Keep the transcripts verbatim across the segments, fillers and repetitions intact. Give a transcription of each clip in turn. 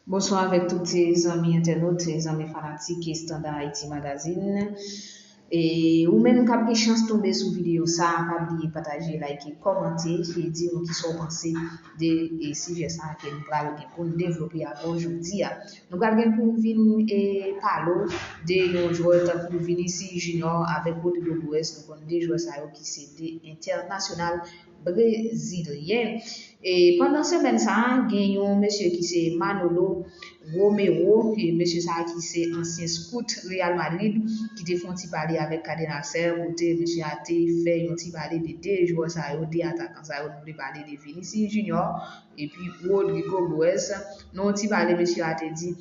Bonswa avèk tout se zanmi entènot, se zanmi fanatik Standard Haïti Magazine. E ou menm k ap gen chans tonbe sou videyo sa, pa bliye pataje, like, kòmante, e di nou kisa w panse de e, sijè sa ke nou pral gen pou n devlope avè w jodi a. Nou pral gen pou n vin e, pale w de yon jwè tankou Vinicius Junior avèk Rodrygo Goes, nou konn de jwè sa yo ki se de entènasyonal brezilyen. E pandan semèn sa a, gen yon mesye ki se Manolo Romero, e mesye sa a ki se ansyen scout Real Madrid, ki te fè yon ti pale avèk Cadenas, kote mesye a te fè yon ti pale de de jwè sa yo, de atakan sa yo, nou te pale de Vinicius Junior epi Rodrygo Goes. Nan yon ti pale, mesye a te di,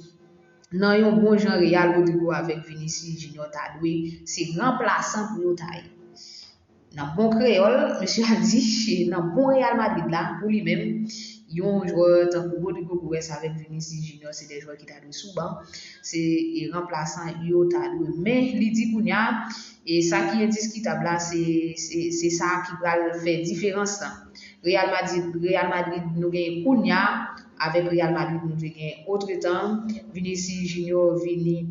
nan yon bon jan Real, Rodrygo avèk Vinicius Junior ta dwe se ranplasan pou yo ta ye. Nan bon kreyòl, mesye a di, nan bon Real Madrid la, pou li menm, yon jwè tankou Rodrygo Goes avèk Vinicius Junior, se de jwè ki ta dwe sou ban, se e, ranplasan yo ta dwe. Men, li di kounye a, e sa ki endiskitab la, se, se, se sa ki pral fè diferans lan. Real Madrid, Real Madrid, nou genyen kounye a, avèk Real Madrid, nou te gen otretan, Vinicius Junior vini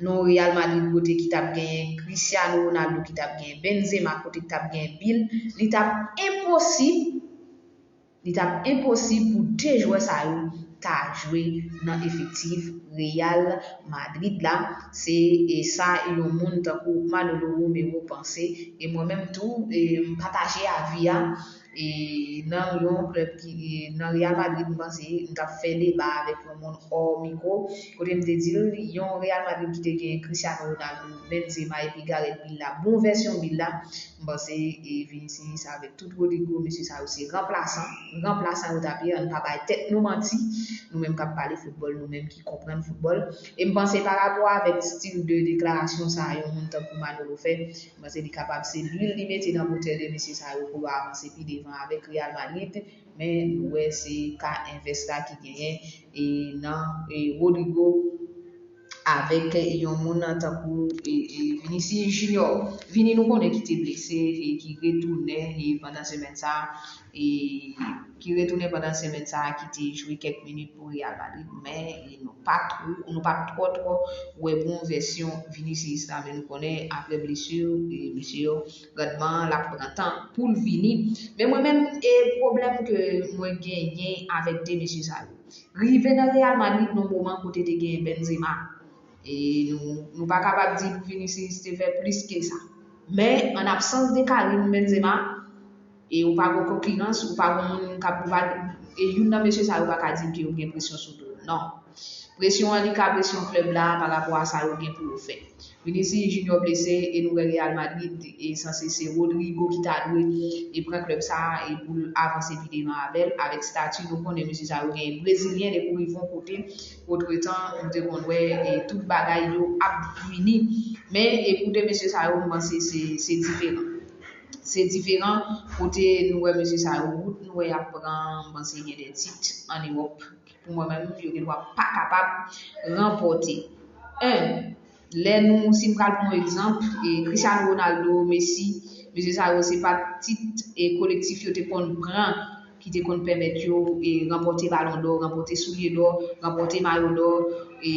nan Real Madrid kote ki t ap genyen Cristiano Ronaldo, ki t ap genyen Benzema, kote ki t ap genyen Bill, li t ap enposib, li t ap enposib pou de jwè sa yo ta jwe nan efektif Real Madrid la. Se e sa yon moun tankou Manolo Romero panse. E mwen menm tou, e m pataje avi a. E nan yon klèb ki e, nan Real Madrid, m panse m t ap fè deba avèk yon moun hors micro, kote m te di l, yon Real Madrid ki te gen Cristiano Ronaldo, Benzema epi Gareth Bale la, bon vèsyon Bale la, m panse e, Vinicius avèk tout Rodrygo, mesye sa yo se ranplasan, ranplasan yo t ap ye, ann pa bay tèt nou manti, nou menm k ap pale foutbòl, nou menm ki konprann foutbòl. E m panse pa rapò avèk stil de deklarasyon sa a yon moun tankou Manolo fè, m panse li kapab se lwil li mete nan motè de mesye sa yo pou yo avanse pi devan avèk Real Madrid, men nou wè se ka envès la ki genyen e nan e Rodrygo avèk yon moun tankou e, e Vinicius Junior. Vini nou konnen ki te blese e ki retounen e pandan semèn sa a, e ki retounen pandan semèn sa a, ki te jwe kèk minit pou Real Madrid, men e nou pa twò, nou pa twò twò wè bon vèsyon Vinicius la, men nou konnen apre blesi, e mesye yo, randman an, l ap pran tan pou l vini. Men mwen menm, e pwoblèm ke mwen genyen avèk de mesye sa yo. Rive nan Real Madrid nan moman kote te gen Benzema. E nou, nou pa kapab di Vinicius te fè plis ke sa. Men, an absans de Karim Benzema, e ou pa gen konkirans, ou pa gen moun k ap, ou pa, e youn nan mesye sa yo pa ka di ke yo gen presyon sou do yo. Non. Presyon an, li ka presyon klèb la pa rapò a sa yo gen pou yo fè. Vinicius Junior blese e nou wè Real Madrid e sanse se Rodrygo ki ta dwe e pran klèb sa a e pou l avanse pi devan avè l. Avèk stati nou konnen mesye sa yo genyen brezilyen depi w rive yon kote, otretan nou te konn wè e tout bagay yo ap vini. Men e pou de mesye sa yo, m panse se, se diferan. Se diferan kote nou wè mesye sa yo, wout nou wè y ap pran, m panse gen de tit ann Ewòp. Pou mwen menm, yo gen dwa pa kapab ranpòte. En, lè nou, si m pral pran yon egzanp, e Cristiano Ronaldo, Messi, mesye sa yo, se pa tit e kolektif yo te konn pran ki te konn pèmèt yo e ranpòte balon dò, ranpòte soulye dò, ranpòte mayo dò, e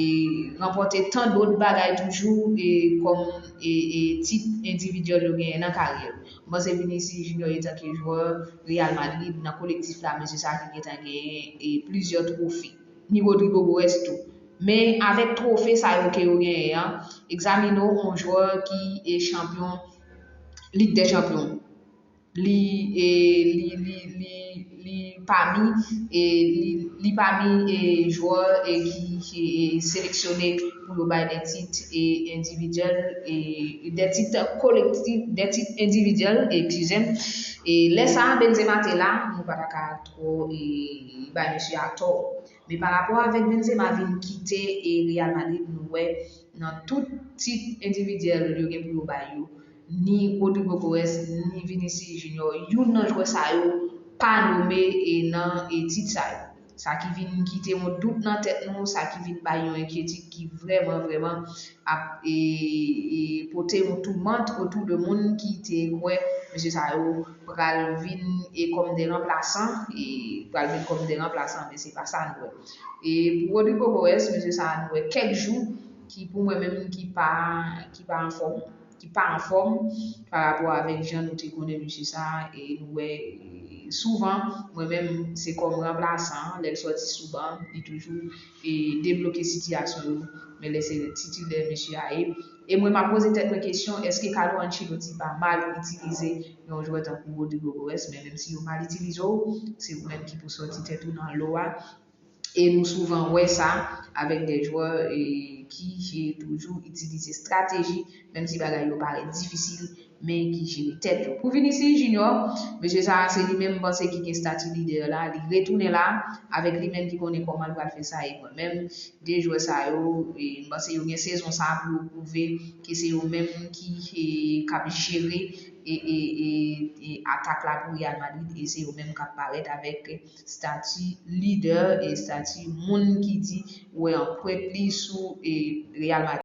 ranpòte tan dòt bagay toujou e kòm e, e tit endividyèl yo genyen nan karyè yo. M panse Vinicius Junior etanke jwè Real Madrid nan kolektif la, mesye sa ki gentan genyen e plizyè twofe. Ni Rodrygo Goes tou. Men avèk twofe sa yo ke yo genyen an, egzamine w yon jwè ki e chanpyon Lig dè Chanpyon. Li e li li li li pami e li li pami e jwè e ki ki e seleksyone pou yo bay de tit e endividyèl e de tit kolektif, de tit endividyèl, eskize m. E lè sa a Benzema te la, nou pa ta ka twò e bay mesye a tò. Men pa rapò avèk Benzema vin kite e Real Madrid, nou wè nan tout tit endividyèl yo gen pou yo bay yo, ni Rodrygo Goes, ni Vinicius Junior, youn nan jwè sa yo pa nome e nan e tit sa yo. Sa ki vin kite yon dout nan tèt nou, sa ki vin bay yon enkyetid ki vrèman, vrèman ap e, e pote yon toumant otou de moun ki te kwè mesye sa yo pral vin e kòm de ranplasan, e pral vin kòm de ranplasan, men se pa sa nou wè. E pou Rodrigo Goes, mesye sa nou wè kèk jou ki pou mwen menm ki pa ki pa anfòm, ki pa anfòm pa rapò avèk jan nou te konnen mesye sa, e nou wè e, souvan, mwen menm se kòm ranplasan, lè l sòti sou ban, li toujou e debloke sitiyasyon yo, men lè se titilè mesye a ye. E mwen m ap poze tèt mwen kesyon, èske Carlo Ancelotti pa mal itilize yon jwè tankou Rodrigo Goes, men menm si yo mal itilize w, se ou menm ki pou sòti tèt ou nan lo a. E nou souvan wè sa avèk de jwè e, ki e, toujou itilize estrateji, menm si bagay yo parèt difisil, men ki jere tèt yo. Pou Vinicius Junior, mesye sa a se li menm m panse ki gen estati lidè la, li retounen la avèk li menm ki konnen kòman l pral fè sa e mwen menm de jwè sa yo, e, m panse yo gen sezon sa a pou yo pwouve ke se yo menm ki e, k ap jere e, e, e, e atak la pou Real Madrid e se yo menm k ap parèt avèk estati lidè e estati moun ki di wè anprent li sou e, Real Madrid.